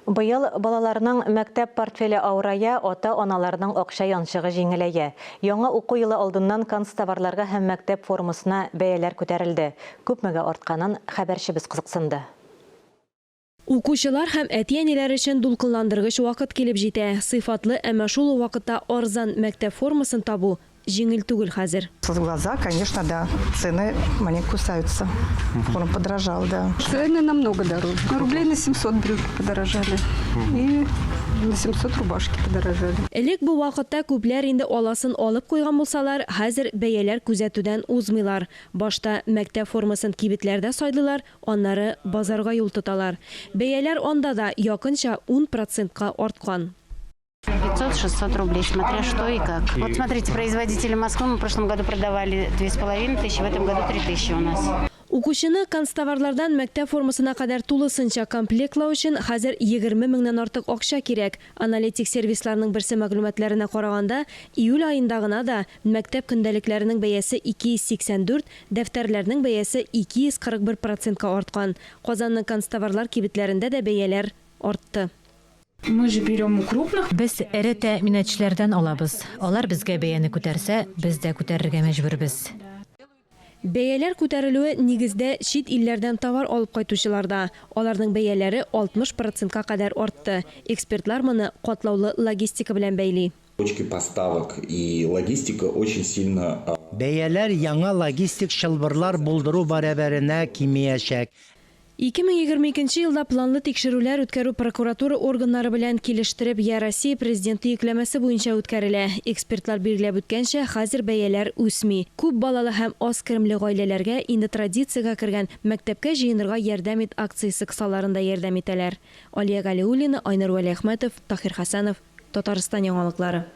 Быел балаларның мәктәп портфеле авырая, ата-аналарның акча янчыгы җиңеләя. Яңа уку елы алдыннан канцтоварларга һәм мәктәп формасына бәяләр күтәрелде. Күпмегә артканын хәбәрчебез кызыксынды. Укучылар һәм әти-әниләр өчен дулкынландыргыч вакыт килеп җитә. Сыйфатлы, әмма шул ук вакытта арзан мәктәп формасын табу җиңел түгел хәзер. В глаза, конечно, да, цены маленько кусаются. Форма подорожала, да. Цены намного дороже. Ну, рублей на 700 брюки подорожали. И на 700 рубашки подорожали. Элек бу вакытта күпләр инде аласын алып куйган булсалар, хәзер бәяләр күзәтүдән узмыйлар. Башта мәктәп формасын кибетләрдә сайлыйлар, аннары базарга юл тоталар. Бәяләр анда да якынча ун процентка арткан. 500-600 рублей, смотря что и как. Вот смотрите, производители Москвы мы в прошлом году продавали 2500, в этом году 3000 у нас. Укучыны канцтоварлардан мәктәп формасына кадәр тулысынча комплектлау өчен хәзер 20 меңнән артык акча кирәк. Аналитик сервисларның берсе мәгълүматларына караганда, июль аенда гына да мәктәп көндәлекләренең бәясе 284, дәфтәрләрнең бәясе 241 процентка арткан. Казанның канцтоварлар кибетләрендә дә бәяләр артты. Мы же берем у крупных. Без эре тәэминатчылардан алабыз. Алар безгә бәяне күтәрсә, без дә күтәрергә мәҗбүрбез. Бәяләр күтәрелүе нигездә чит илләрдән товар алып кайтучыларда. Аларның бәяләре 60 процентка кадәр артты. Экспертлар моны катлаулы логистика белән бәйли. Точки поставок и логистика очень сильно. Бәяләр яңа логистик чылбырлар булдыру барәбәренә кимиячәк. 2022 нче елда планлы тикшерүләр үткәрү прокуратура органнары белән килештереп я Россия Президенты йөкләмәсе буенча үткәрелә. Экспертлар билгеләп үткәнчә, хәзер бәяләр үсми. Күп балалы һәм аз керемле гаиләләргә инде традициягә кергән Мәктәпкә җыенырга ярдәм ит акциясе кысаларында ярдәм итәләр. Алия Галиуллина, Айнур Вәлиәхмәтов, Таһир Хәсәнов, Татарстан яңалыклары.